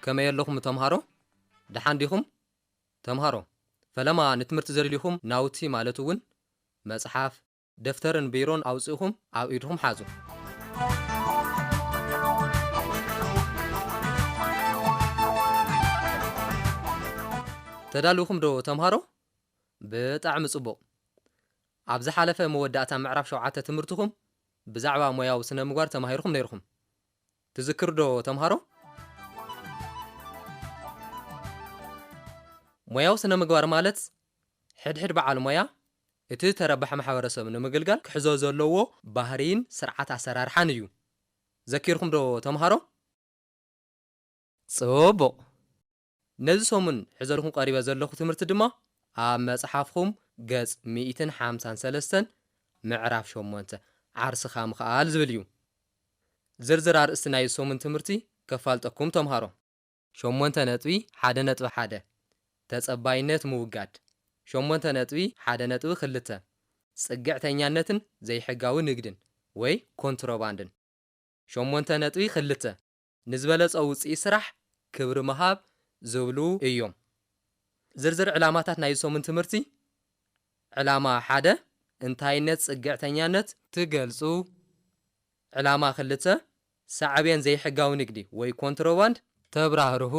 ከመይ ኣለኹም ተምሃሮ? ደሓን ዲኹም? ተምሃሮ፣ ፈለማ ንትምህርቲ ዘድልዩኹም ናውቲ ማለት እውን መጽሓፍ፣ ደፍተርን ቢሮን ኣውጺእኹም ኣብ ኢድኹም ሓዙ። ተዳልኹም ዶ ተምሃሮ? ብጣዕሚ ጽቡቕ። ኣብ ዝሓለፈ መወዳእታ ምዕራፍ ሸውዓተ ትምህርትኹም ብዛዕባ ሞያዊ ስነ ምግባር ተማሂርኩም ነይርኩም። ትዝክር ዶ ተምሃሮ? ሞያዊ ስነ ምግባር ማለት ሕድሕድ በዓል ሞያ እቲ ተረባሒ ማሕበረሰብ ንምግልጋል ክሕዞ ዘለዎ ባህርይን ስርዓት ኣሰራርሓን እዩ። ዘኪርኩም ዶ ተምሃሮ? ጽቡቕ። ነዚ ሰሙን ሕዘልኩም ቀሪበ ዘለኹ ትምህርቲ ድማ ኣብ መጽሓፍኩም ገጽ ሚእትን ሓምሳን ሰለስተን ምዕራፍ ሸሞንተ ዓርስኻ ምኽኣል ዝብል እዩ። ዝርዝር ኣርእስቲ ናይ ሰሙን ትምህርቲ ከፋልጠኩም ተምሃሮ። ሸሞንተ ነጥቢ ሓደ ነጥቢ ሓደ ተጸባይነት ምውጋድ። ሸሞንተ ነጥቢ ሓደ ነጥቢ ክልተ ጽግዕተኛነትን ዘይሕጋዊ ንግድን ወይ ኮንትሮባንድን። ሸሞንተ ነጥቢ ክልተ ንዝበለጸ ውጽኢት ስራሕ ክብሪ ምሃብ ዝብሉ እዮም። ዝርዝር ዕላማታት ናይ ሰሙን ትምህርቲ። ዕላማ ሓደ እንታይነት ጽግዕተኛነት ትገልጹ። ዕላማ ክልተ ሳዕቤን ዘይሕጋዊ ንግዲ ወይ ኮንትሮባንድ ተብራህርሁ።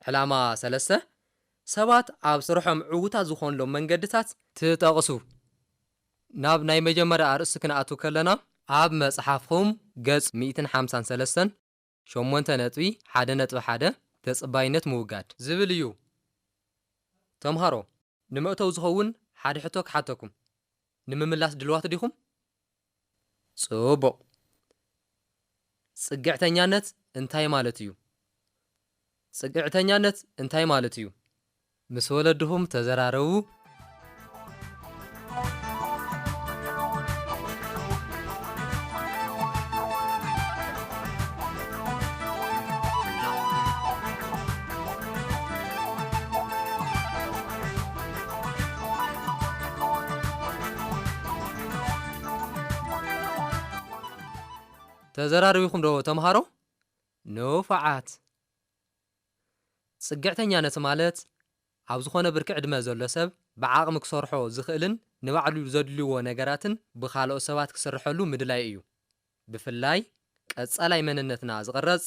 ዕላማ ሰለስተ ሰባት ኣብ ስርሖም ዕዉታት ዝኾንሎም መንገድታት ትጠቕሱ። ናብ ናይ መጀመርያ ኣርእስቲ ክንኣቱ ከለና ኣብ መጽሓፍኩም ገጽ ሚእትን ሓምሳን ሰለስተን ሸሞንተ ነጥቢ ሓደ ነጥቢ ሓደ ተጽባይነት ምውጋድ ዝብል እዩ። ተምሃሮ፣ ንመእተዊ ዝኸውን ሓደ ሕቶ ክሓተኩም። ንምምላስ ድልዋት ዲኹም? ጽቡቕ። ጽግዕተኛነት እንታይ ማለት እዩ? ጽግዕተኛነት እንታይ ማለት እዩ? ምስ ወለድኹም ተዘራረቡ። ተዘራሪብኩም ዶ ተምሃሮ? ንፉዓት። ጽግዕተኛነት ማለት ኣብ ዝኾነ ብርኪ ዕድመ ዘሎ ሰብ ብዓቕሚ ክሰርሖ ዝኽእልን ንባዕሉ ዘድልይዎ ነገራትን ብኻልኦት ሰባት ክስርሐሉ ምድላይ እዩ። ብፍላይ ቀጻላይ መንነትና ዝቕረጽ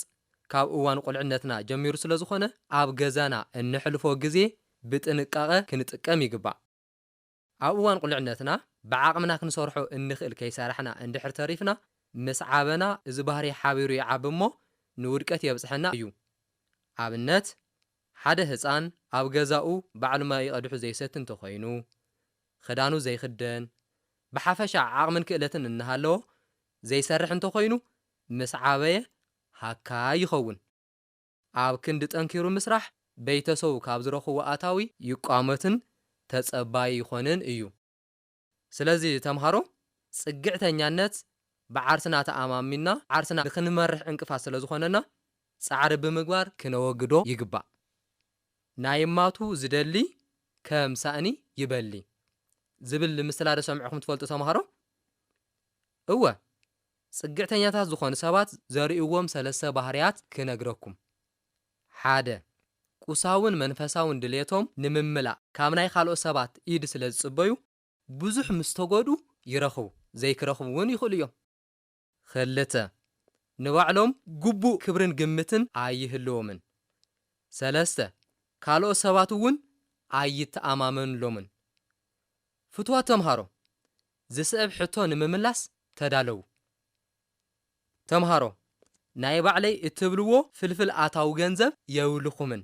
ካብ እዋን ቁልዕነትና ጀሚሩ ስለ ዝኾነ ኣብ ገዛና እነሕልፎ ግዜ ብጥንቃቐ ክንጥቀም ይግባእ። ኣብ እዋን ቁልዕነትና ብዓቕምና ክንሰርሖ እንኽእል ከይሰራሕና እንድሕር ተሪፍና፣ ምስ ዓበና እዚ ባህሪ ሓቢሩ ይዓቢ እሞ ንውድቀት የብጽሐና እዩ። ኣብነት፣ ሓደ ህጻን ኣብ ገዛኡ ባዕሉ ማይ ቀዲሑ ዘይሰቲ እንተኾይኑ፣ ክዳኑ ዘይኽደን፣ ብሓፈሻ ዓቕምን ክእለትን እናሃለዎ ዘይሰርሕ እንተኾይኑ፣ ምስ ዓበየ ሃካይ ይኸውን። ኣብ ክንዲ ጠንኪሩ ምስራሕ፣ ቤተሰቡ ካብ ዝረኽቦ ኣታዊ ይቋመትን ተጸባይ ይኾንን እዩ። ስለዚ ተምሃሮ፣ ጽግዕተኛነት ብዓርስና ተኣማሚንና ዓርስና ንኽንመርሕ ዕንቅፋት ስለ ዝኾነና፣ ጻዕሪ ብምግባር ክነወግዶ ይግባእ። ናይ ማቱ ዝደሊ ከም ሳእኒ ይበሊ ዝብል ምስላ ዶ ሰሚዕኹም ትፈልጡ ተምሃሮ? እወ፣ ጽግዕተኛታት ዝኾኑ ሰባት ዘርእይዎም ሰለስተ ባህርያት ክነግረኩም። ሓደ፣ ቁሳውን መንፈሳውን ድሌቶም ንምምላእ ካብ ናይ ካልኦት ሰባት ኢድ ስለ ዝጽበዩ፣ ብዙሕ ምስ ተጎድኡ ይረኽቡ፣ ዘይክረኽቡ እውን ይኽእሉ እዮም። ክልተ፣ ንባዕሎም ግቡእ ክብርን ግምትን ኣይህልዎምን። ሰለስተ፣ ካልኦት ሰባት እውን ኣይተኣማመኑሎምን። ፍትዋት ተምሃሮ፣ ዝስዕብ ሕቶ ንምምላስ ተዳለዉ። ተምሃሮ፣ ናይ ባዕለይ እትብልዎ ፍልፍል ኣታዊ ገንዘብ የብልኹምን።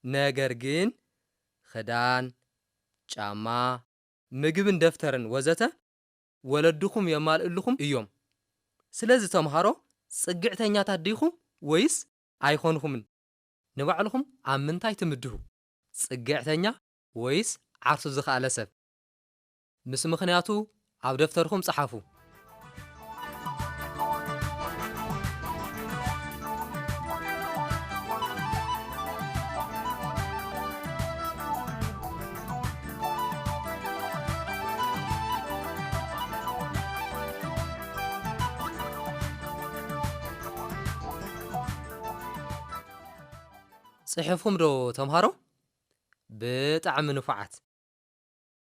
ነገር ግን ክዳን፣ ጫማ፣ ምግብን ደፍተርን ወዘተ ወለድኹም የማልእልኹም እዮም። ስለዚ ተምሃሮ፣ ጽግዕተኛታት ዲኹም ወይስ ኣይኮንኹምን? ንባዕልኹም ኣብ ምንታይ ትምድቡ? ጽግዕተኛ ወይስ ዓርሱ ዝኸኣለ ሰብ? ምስ ምኽንያቱ ኣብ ደፍተርኩም ጸሓፉ። ጽሑፍኩም ዶ ተምሃሮ? ብጣዕሚ ንፉዓት።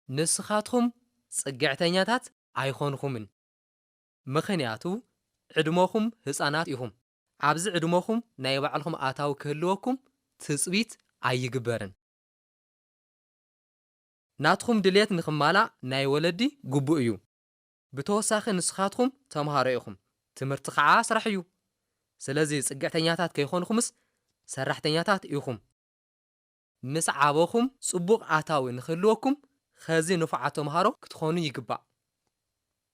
ንስኻትኩም ጽግዕተኛታት ኣይኾንኹምን። ምኽንያቱ ዕድመኹም ህጻናት ኢኹም። ኣብዚ ዕድመኹም ናይ ባዕልኹም ኣታዊ ክህልወኩም ትጽቢት ኣይግበርን። ናትኩም ድሌት ንኽማላእ ናይ ወለዲ ግቡእ እዩ። ብተወሳኺ ንስኻትኩም ተምሃሮ ኢኹም። ትምህርቲ ኸዓ ስራሕ እዩ። ስለዚ ጽግዕተኛታት ከይኾንኩምስ ሰራሕተኛታት ኢኹም። ምስ ዓበኹም ጽቡቕ ኣታዊ ንኽህልወኩም ኸዚ ንፉዓት ተምሃሮ ክትኾኑ ይግባእ።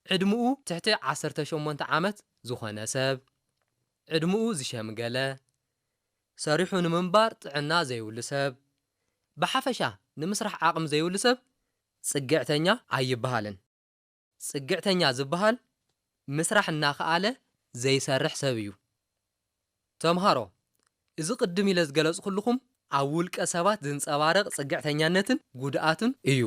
ዕድምኡ ትሕቲ ዓሰርተ ሸሞንተ ዓመት ዝኾነ ሰብ፣ ዕድምኡ ዝሸምገለ፣ ሰሪሑ ንምንባር ጥዕና ዘይብሉ ሰብ፣ ብሓፈሻ ንምስራሕ ዓቕሚ ዘይብሉ ሰብ ጽግዕተኛ ኣይበሃልን። ጽግዕተኛ ዝበሃል ምስራሕ እናኸኣለ ዘይሰርሕ ሰብ እዩ። ተምሃሮ፣ እዚ ቅድም ኢለ ዝገለጽኩልኹም ኣብ ውልቀ ሰባት ዝንጸባረቕ ጽግዕተኛነትን ጉድኣቱን እዩ።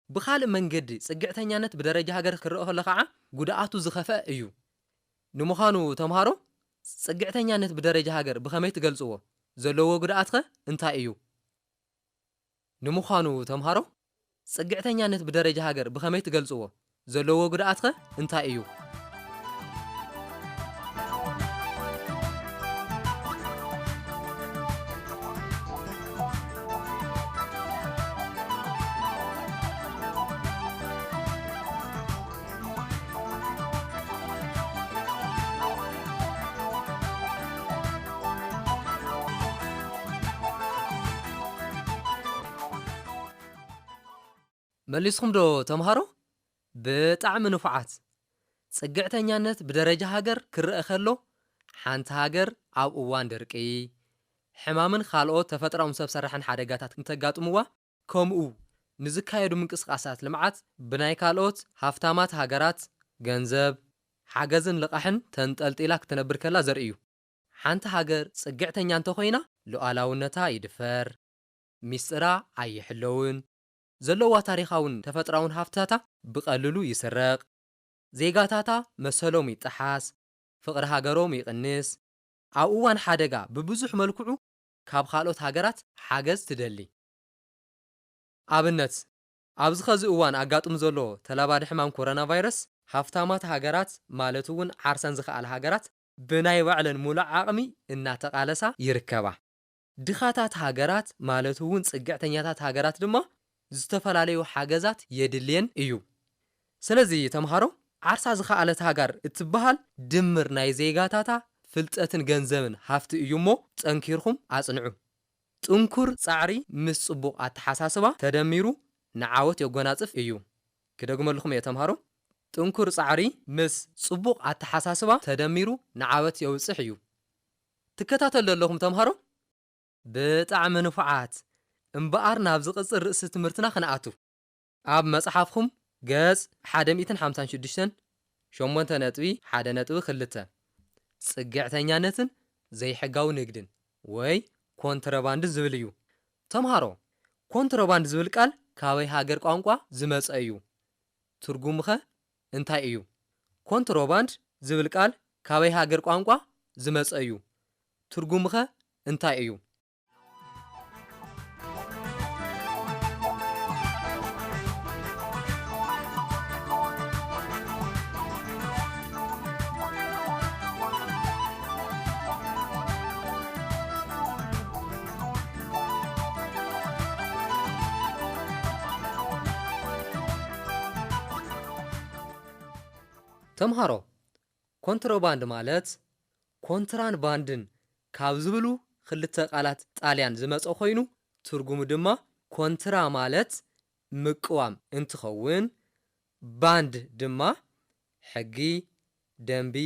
ብኻልእ መንገዲ ጽግዕተኛነት ብደረጃ ሃገር ክረአ ከሎ ኸዓ ጉድኣቱ ዝኸፍአ እዩ። ንምዃኑ ተምሃሮ፣ ጽግዕተኛነት ብደረጃ ሃገር ብኸመይ ትገልጽዎ? ዘለዎ ጉድኣትኸ እንታይ እዩ? ንምዃኑ ተምሃሮ፣ ጽግዕተኛነት ብደረጃ ሃገር ብኸመይ ትገልጽዎ? ዘለዎ ጉድኣትኸ እንታይ እዩ? መሊስኹም ዶ ተምሃሮ? ብጣዕሚ ንፉዓት። ጽግዕተኛነት ብደረጃ ሃገር ክረአ ከሎ፣ ሓንቲ ሃገር ኣብ እዋን ድርቂ፣ ሕማምን ካልኦት ተፈጥሮኣውን ሰብ ሰራሕን ሓደጋታት እንተጋጥምዋ፣ ከምኡ ንዝካየዱ ምንቅስቓሳት ልምዓት ብናይ ካልኦት ሃፍታማት ሃገራት ገንዘብ፣ ሓገዝን ልቓሕን ተንጠልጢላ ክትነብር ከላ ዘርኢ እዩ። ሓንቲ ሃገር ጽግዕተኛ እንተኾይና፣ ሉዓላውነታ ይድፈር፣ ሚስጥራ ኣይሕለውን፣ ዘለዋ ታሪኻውን ተፈጥሮኣውን ሃፍትታታ ብቐልሉ ይስረቕ፣ ዜጋታታ መሰሎም ይጠሓስ፣ ፍቕሪ ሃገሮም ይቕንስ፣ ኣብ እዋን ሓደጋ ብብዙሕ መልክዑ ካብ ካልኦት ሃገራት ሓገዝ ትደሊ። ኣብነት፣ ኣብዚ ኸዚ እዋን ኣጋጥሙ ዘሎ ተላባዲ ሕማም ኮሮና ቫይረስ፣ ሃፍታማት ሃገራት ማለት እውን ዓርሰን ዝኸኣላ ሃገራት ብናይ ባዕለን ሙሉእ ዓቕሚ እናተቓለሳ ይርከባ። ድኻታት ሃገራት ማለት እውን ጽግዕተኛታት ሃገራት ድማ ዝተፈላለዩ ሓገዛት የድልየን እዩ። ስለዚ ተምሃሮ፣ ዓርሳ ዝኸኣለት ሃገር እትበሃል ድምር ናይ ዜጋታታ ፍልጠትን ገንዘብን ሃፍቲ እዩ እሞ፣ ጠንኪርኩም ኣጽንዑ። ጥንኩር ጻዕሪ ምስ ጽቡቕ ኣተሓሳስባ ተደሚሩ ንዓወት የጎናጽፍ እዩ። ክደግመልኩም እየ ተምሃሮ። ጥንኩር ጻዕሪ ምስ ጽቡቕ ኣተሓሳስባ ተደሚሩ ንዓወት የውጽሕ እዩ። ትከታተሉ ኣለኹም ተምሃሮ? ብጣዕሚ ንፉዓት። እምበኣር ናብ ዝቕጽል ርእሲ ትምህርትና ክንኣቱ። ኣብ መጽሓፍኩም ገጽ ሓደ ሚእትን ሓምሳን ሽዱሽተን፣ ሸሞንተ ነጥቢ ሓደ ነጥቢ ክልተ፣ ጽግዕተኛነትን ዘይሕጋዊ ንግድን ወይ ኮንትሮባንድን ዝብል እዩ። ተምሃሮ፣ ኮንትሮባንድ ዝብል ቃል ካበይ ሃገር ቋንቋ ዝመጸ እዩ? ትርጉሙኸ እንታይ እዩ? ኮንትሮባንድ ዝብል ቃል ካበይ ሃገር ቋንቋ ዝመጸ እዩ? ትርጉሙኸ እንታይ እዩ? ተምሃሮ፣ ኮንትሮባንድ ማለት ኮንትራን ባንድን ካብ ዝብሉ ክልተ ቃላት ጣልያን ዝመጸ ኮይኑ፣ ትርጉሙ ድማ ኮንትራ ማለት ምቅዋም እንትኸውን፣ ባንድ ድማ ሕጊ፣ ደንቢ፣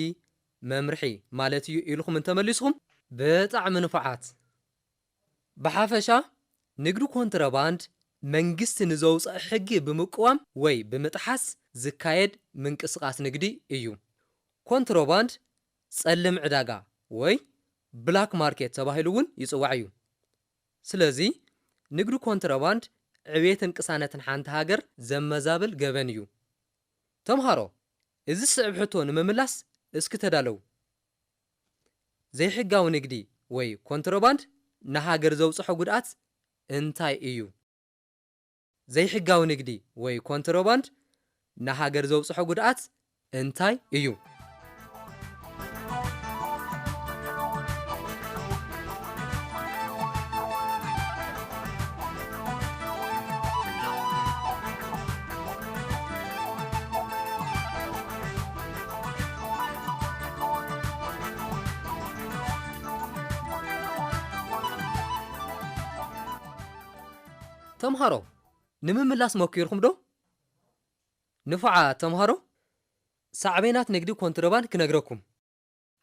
መምርሒ ማለት እዩ ኢልኩም እንተመሊስኩም ብጣዕሚ ንፉዓት። ብሓፈሻ፣ ንግዲ ኮንትሮባንድ መንግስቲ ንዘውፅኦ ሕጊ ብምቅዋም ወይ ብምጥሓስ ዝካየድ ምንቅስቓስ ንግዲ እዩ። ኮንትሮባንድ ጸልም ዕዳጋ ወይ ብላክ ማርኬት ተባሂሉ እውን ይጽዋዕ እዩ። ስለዚ፣ ንግዲ ኮንትሮባንድ ዕቤትን ቅሳነትን ሓንቲ ሃገር ዘመዛብል ገበን እዩ። ተምሃሮ፣ እዚ ዝስዕብ ሕቶ ንምምላስ እስኪ ተዳለዉ። ዘይሕጋዊ ንግዲ ወይ ኮንትሮባንድ ንሃገር ዘብጽሖ ጉድኣት እንታይ እዩ? ዘይሕጋዊ ንግዲ ወይ ኮንትሮባንድ ንሃገር ዘብጽሖ ጉድኣት እንታይ እዩ? ተምሃሮ፣ ንምምላስ ሞኪርኩም ዶ? ንፉዓት ተምሃሮ፣ ሳዕቤናት ንግዲ ኮንትሮባንድ ክነግረኩም።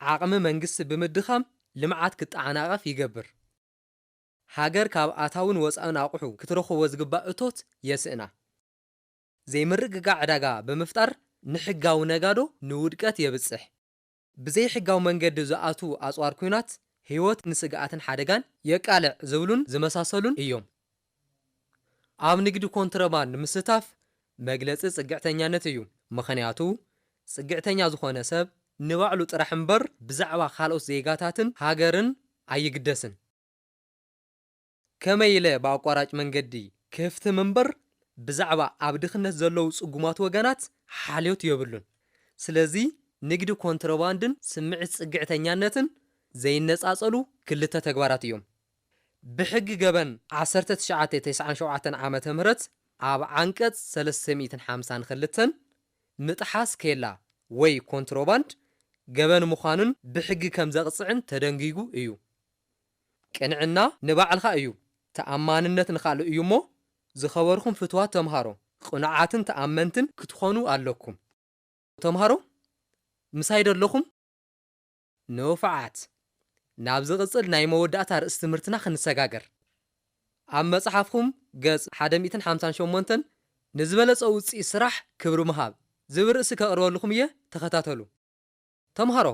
ዓቕሚ መንግስቲ ብምድኻም ልምዓት ክጠዓናቐፍ ይገብር። ሃገር ካብ ኣታውን ወፃእን ኣቑሑ ክትረኽቦ ዝግባእ እቶት የስእና። ዘይምርግጋዕ ዕዳጋ ብምፍጣር ንሕጋዊ ነጋዶ ንውድቀት የብፅሕ። ብዘይሕጋዊ መንገዲ ዝኣትዉ ኣፅዋር ኲናት ህይወት ንስግኣትን ሓደጋን የቃልዕ ዝብሉን ዝመሳሰሉን እዮም። ኣብ ንግዲ ኮንትሮባንድ ምስታፍ መግለጺ ጽግዕተኛነት እዩ። ምኽንያቱ ጽግዕተኛ ዝኾነ ሰብ ንባዕሉ ጥራሕ እምበር ብዛዕባ ካልኦት ዜጋታትን ሃገርን ኣይግደስን። ከመይ ኢለ ብኣቋራጭ መንገዲ ክህፍትም እምበር ብዛዕባ ኣብ ድኽነት ዘለዉ ጽጉማት ወገናት ሓልዮት የብሉን። ስለዚ ንግዲ ኮንትሮባንድን ስምዒት ጽግዕተኛነትን ዘይነጻጸሉ ክልተ ተግባራት እዮም። ብሕጊ ገበን ዓሰርተ ትሽዓተ ተስዓን ሸውዓተን ዓመተ ምህረት ኣብ ዓንቀጽ ሰለስተ ሚእትን ሓምሳን ክልተን ምጥሓስ ኬላ ወይ ኮንትሮባንድ ገበን ምዃኑን ብሕጊ ከም ዘቕጽዕን ተደንጊጉ እዩ። ቅንዕና ንባዕልኻ እዩ፣ ተኣማንነት ንኻልእ እዩ እሞ ዝኸበርኩም ፍትዋት ተምሃሮ ቅኑዓትን ተኣመንትን ክትኾኑ ኣለኩም። ተምሃሮ ምሳይ ዶ ኣለኹም? ንፉዓት፣ ናብ ዝቕጽል ናይ መወዳእታ ርእሲ ትምህርትና ክንሰጋገር። ኣብ መጽሓፍኩም ገጽ ሓደ ሚእትን ሓምሳን ሸሞንተን ንዝበለጸ ውጽኢት ስራሕ ክብሪ ምሃብ ዝብል ርእሲ ከቕርበልኹም እየ፣ ተኸታተሉ። ተምሃሮ፣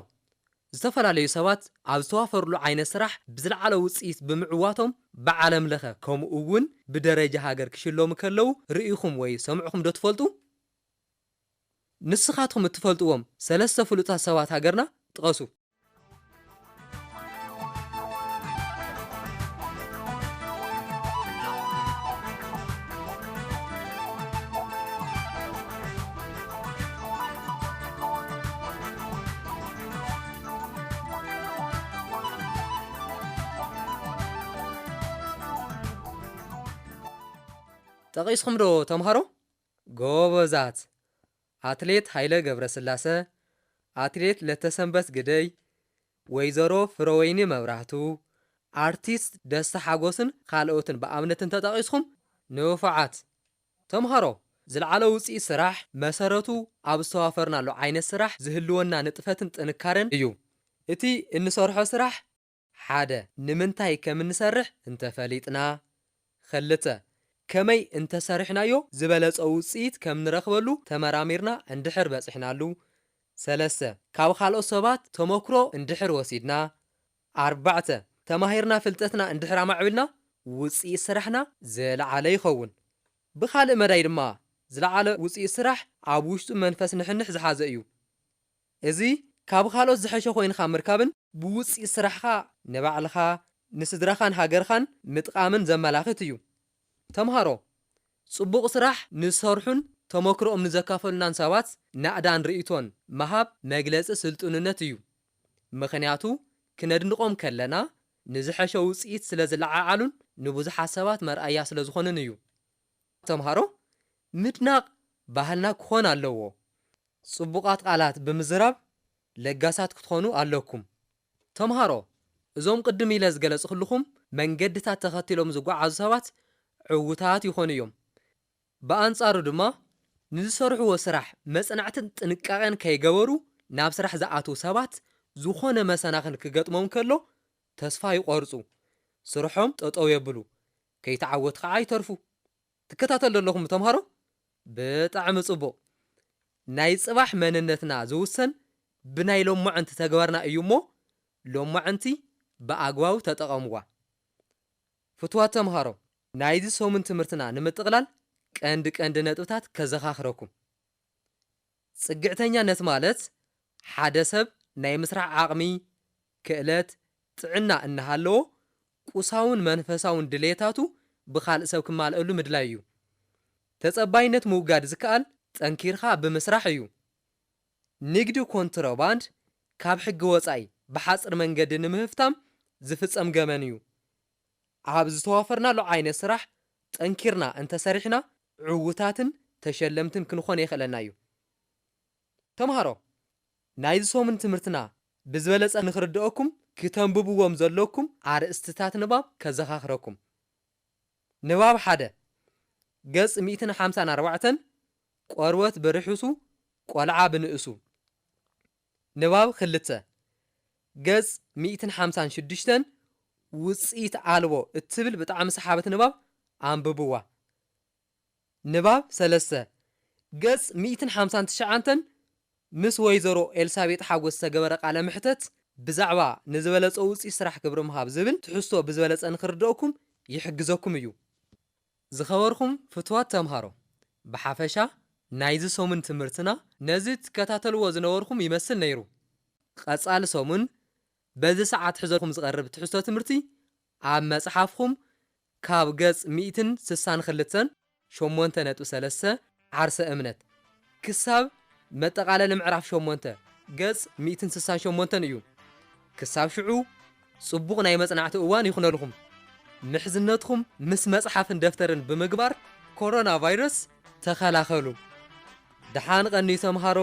ዝተፈላለዩ ሰባት ኣብ ዝተዋፈርሉ ዓይነት ስራሕ ብዝለዓለ ውጽኢት ብምዕዋቶም ብዓለም ለኸ ከምኡ እውን ብደረጃ ሃገር ክሽለሙ ከለዉ ርኢኹም ወይ ሰምዕኹም ዶ ትፈልጡ? ንስኻትኩም እትፈልጥዎም ሰለስተ ፍሉጣት ሰባት ሃገርና ጥቐሱ። ጠቒስኹም ዶ ተምሃሮ? ጎበዛት! ኣትሌት ሃይለ ገብረስላሰ፣ ኣትሌት ለተሰንበት ግደይ፣ ወይዘሮ ፍረወይኒ መብራህቱ፣ ኣርቲስት ደስታ ሓጎስን ካልኦትን ብኣብነት እንተጠቒስኹም ንፉዓት። ተምሃሮ፣ ዝለዓለ ውፅኢት ስራሕ መሰረቱ ኣብ ዝተዋፈርናሉ ዓይነት ስራሕ ዝህልወና ንጥፈትን ጥንካረን እዩ። እቲ እንሰርሖ ስራሕ ሓደ፣ ንምንታይ ከም እንሰርሕ እንተፈሊጥና፣ ክልተ፣ ከመይ እንተሰሪሕናዮ ዝበለጸ ውጽኢት ከም ንረኽበሉ ተመራሚርና እንድሕር በጺሕናሉ፣ ሰለስተ፣ ካብ ካልኦት ሰባት ተመክሮ እንድሕር ወሲድና፣ ኣርባዕተ፣ ተማሂርና ፍልጠትና እንድሕር ኣማዕቢልና፣ ውጽኢት ስራሕና ዝለዓለ ይኸውን። ብኻልእ መዳይ ድማ፣ ዝለዓለ ውጽኢት ስራሕ ኣብ ውሽጡ መንፈስ ንሕንሕ ዝሓዘ እዩ። እዚ ካብ ካልኦት ዝሐሸ ኮይንካ ምርካብን ብውፅኢት ስራሕኻ ንባዕልኻ፣ ንስድራኻን ሃገርኻን ምጥቓምን ዘመላኽት እዩ። ተምሃሮ፣ ፅቡቕ ስራሕ ንዝሰርሑን ተመክሮኦም ንዘካፈሉናን ሰባት ናእዳን ርእይቶን ምሃብ መግለፂ ስልጡንነት እዩ። ምኽንያቱ ክነድንቖም ከለና ንዝሐሸ ውፅኢት ስለ ዝለዓዓሉን ንብዙሓት ሰባት መርኣያ ስለ ዝኾኑን እዩ። ተምሃሮ፣ ምድናቕ ባህልና ክኾን ኣለዎ። ጽቡቓት ቃላት ብምዝራብ ለጋሳት ክትኾኑ ኣለኩም። ተምሃሮ፣ እዞም ቅድም ኢለ ዝገለጽኩልኹም መንገድታት ተኸቲሎም ዝጓዓዙ ሰባት ዕዉታት ይኾኑ እዮም። ብኣንጻሩ ድማ ንዝሰርሕዎ ስራሕ መጽናዕትን ጥንቃቐን ከይገበሩ ናብ ስራሕ ዝኣትዉ ሰባት ዝኾነ መሰናኽል ክገጥሞም ከሎ ተስፋ ይቖርጹ። ስርሖም ጠጠው የብሉ። ከይተዓወቱ ከዓ ይተርፉ። ትከታተሉ ኣለኹም ተምሃሮ? ብጣዕሚ ጽቡቕ። ናይ ጽባሕ መንነትና ዝውሰን ብናይ ሎማዕንቲ ተግባርና እዩ እሞ፣ ሎማዕንቲ ብኣግባቡ ተጠቐምዋ። ፍቱዋት ተምሃሮ፣ ናይዚ ሰሙን ትምህርትና ንምጥቕላል ቀንዲ ቀንዲ ነጥብታት ከዘኻኽረኩም። ጽግዕተኛነት ማለት ሓደ ሰብ ናይ ምስራሕ ዓቕሚ፣ ክእለት፣ ጥዕና እናሃለዎ ቁሳውን መንፈሳውን ድሌታቱ ብኻልእ ሰብ ክማልአሉ ምድላይ እዩ። ተጸባይነት ምውጋድ ዝከኣል ጠንኪርካ ብምስራሕ እዩ። ንግዲ ኮንትሮባንድ ካብ ሕጊ ወጻኢ ብሓጽር መንገዲ ንምህፍታም ዝፍጸም ገበን እዩ። ኣብ ዝተዋፈርናሉ ዓይነት ስራሕ ጠንኪርና እንተሰሪሕና ዕዉታትን ተሸለምትን ክንኾን የኽእለና እዩ። ተምሃሮ፣ ናይዚ ሰሙን ትምህርትና ብዝበለጸ ንኽርድኦኩም ክተንብብዎም ዘለኩም ኣርእስትታት ንባብ ከዘኻኽረኩም። ንባብ ሓደ፣ ገጽ ሚእትን ሓምሳን ኣርባዕተን፣ ቆርበት ብርሑሱ፣ ቆልዓ ብንእሱ። ንባብ ክልተ፣ ገጽ ሚእትን ሓምሳን ሽዱሽተን፣ ውጽኢት ኣልቦ እትብል ብጣዕሚ ሰሓብት ንባብ ኣንብብዋ። ንባብ ሰለስተ፣ ገጽ ሚእትን ሓምሳን ትሽዓተን፣ ምስ ወይዘሮ ኤልሳቤጥ ሓጎስ ዝተገበረ ቃለ መሕተት ብዛዕባ ንዝበለጸ ውጽኢት ስራሕ ክብሪ ምሃብ ዝብል ትሕዝቶ ብዝበለጸ ንኽርድኦኩም ይሕግዘኩም እዩ። ዝኸበርኩም ፍትዋት ተምሃሮ፣ ብሓፈሻ ናይዚ ሰሙን ትምህርትና ነዚ ትከታተልዎ ዝነበርኩም ይመስል ነይሩ። ቀጻሊ ሰሙን በዚ ሰዓት ሕዘልኩም ዝቐርብ ትሕዝቶ ትምህርቲ ኣብ መጽሓፍኩም ካብ ገጽ ሚእትን ስሳን ክልተን ሸሞንተ ነጥቢ ሰለስተ ዓርሰ እምነት ክሳብ መጠቓለሊ ምዕራፍ ሸሞንተ ገጽ ሚእትን ስሳን ሸሞንተን እዩ። ክሳብ ሽዑ ጽቡቕ ናይ መጽናዕቲ እዋን ይኹነልኹም። ምሕዝነትኩም ምስ መጽሓፍን ደፍተርን ብምግባር ኮሮና ቫይረስ ተኸላኸሉ። ደሓን ቀንዩ ተምሃሮ።